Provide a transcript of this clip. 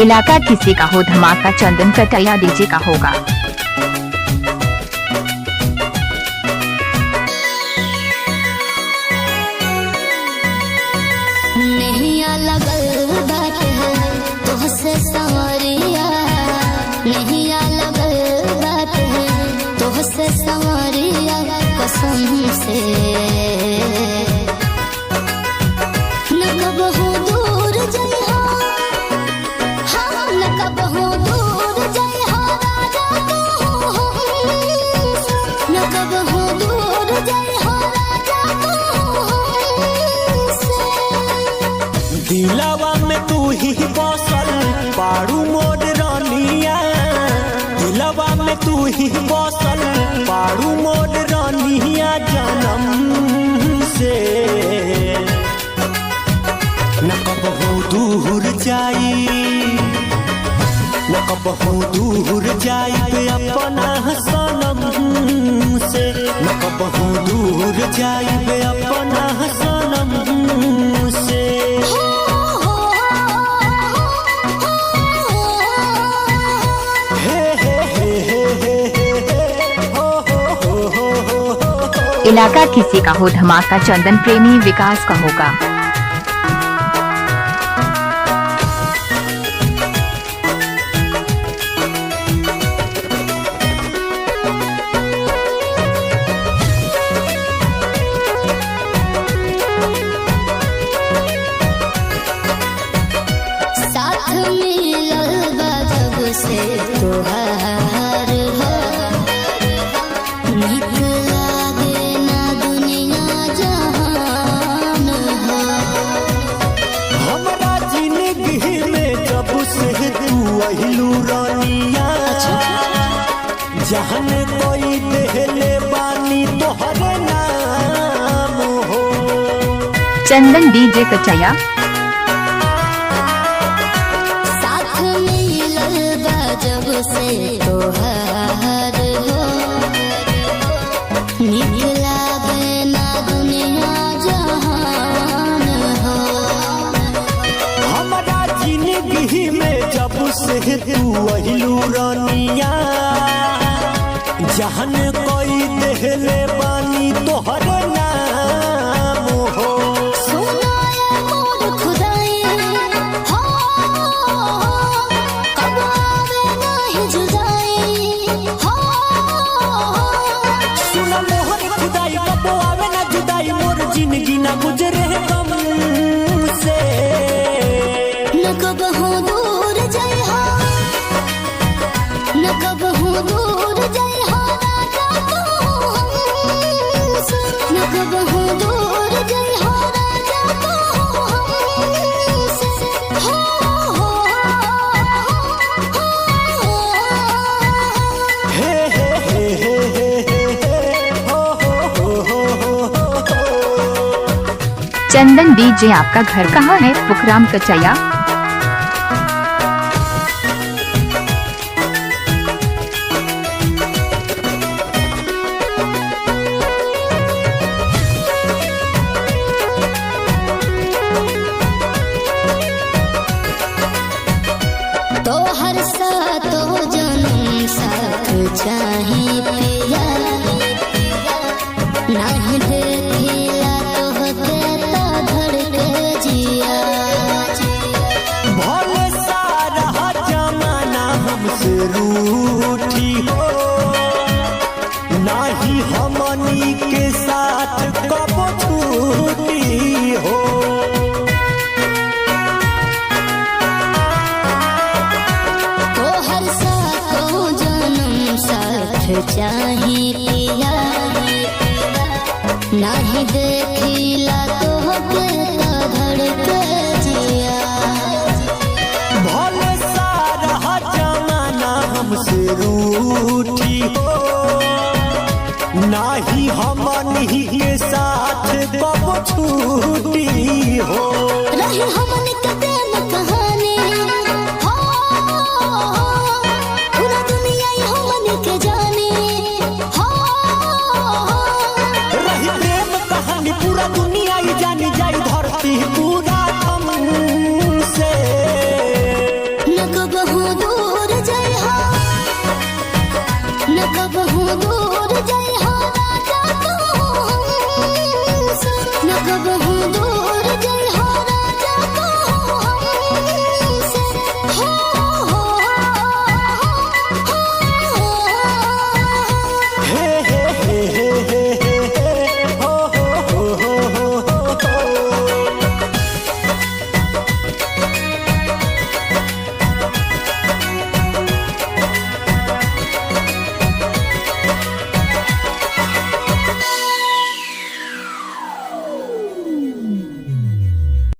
इलाका किसी का हो धमाका चंदन कटैया डीजे का होगा। नैया लगल बात है तोहसे संवरिया, नैया लगल बात है तोहसे संवरिया, कसम से न कबहू दूर जइहा, हाँ न कबहू दूर जइहा राजा तू हमसे, न कबहू दूर जइहा राजा तू हमसे। दिलावा में तू ही बसल पारू मोर रानिया, दिलावा में तू ही बसल पारू मोर रानिया जन्म से न कबहू दूर जाई, न कबहू दूर जाई अपना सनम से, न कबहू दूर जाई अपना सनम से। हे हे हे हे हे हे हे हो हो हो हो हो हो। इलाका किसी का हो धमाका चंदन प्रेमी विकास का होगा। साथ मिलल बा जब से तोहार हो, नीक लागे ना दुनिया जहान हो। हमरा जिंदगी में जब से तू अहिलू रानिया, जहन कोई देहले बानी तोहरे नाम हो। चंदन डीजे कटैया। साथ मिलल बा जब से तोहार हो, नीक लागे ना दुनिया जहान हो। हमरा जिंदगी में जब से तू अहिलू रानिया, जहन कोई देहले बानी तोहरे नाम हो। सुनो ये मोर खुदाई हो, कब आवे नाही जुदाई हो। सुन मोहर खुदाई कबो आवे ना जुदाई, मोर जिंदगी ना गुजरे गम से। न कबहू दूर जइहा, न कबहू दूर जइहा राजा तू हमसे, न कबहू दूर जइहा राजा तू हमसे। हो हो हो हे हे हे हे हे हे हे हो हो हो हो हो हो हो। चंदन डीजे आपका घर कहाँ है? पुखराम कचैया। तोहर सातो जन्म साथ चाही पिया, नाही देखिला तोहके तो धड़के जिया। भले सारा जमाना हमसे रूठी हो, नाही हमनी के साथ कब छूटी हो। तोहर सातो जन्म साथ चाही पिया, नाही देखिला तोहके तो धड़के जिया। भले सारा जमाना हमसे रूठी हो, नाही हमनी के साथ कब छूटी हो।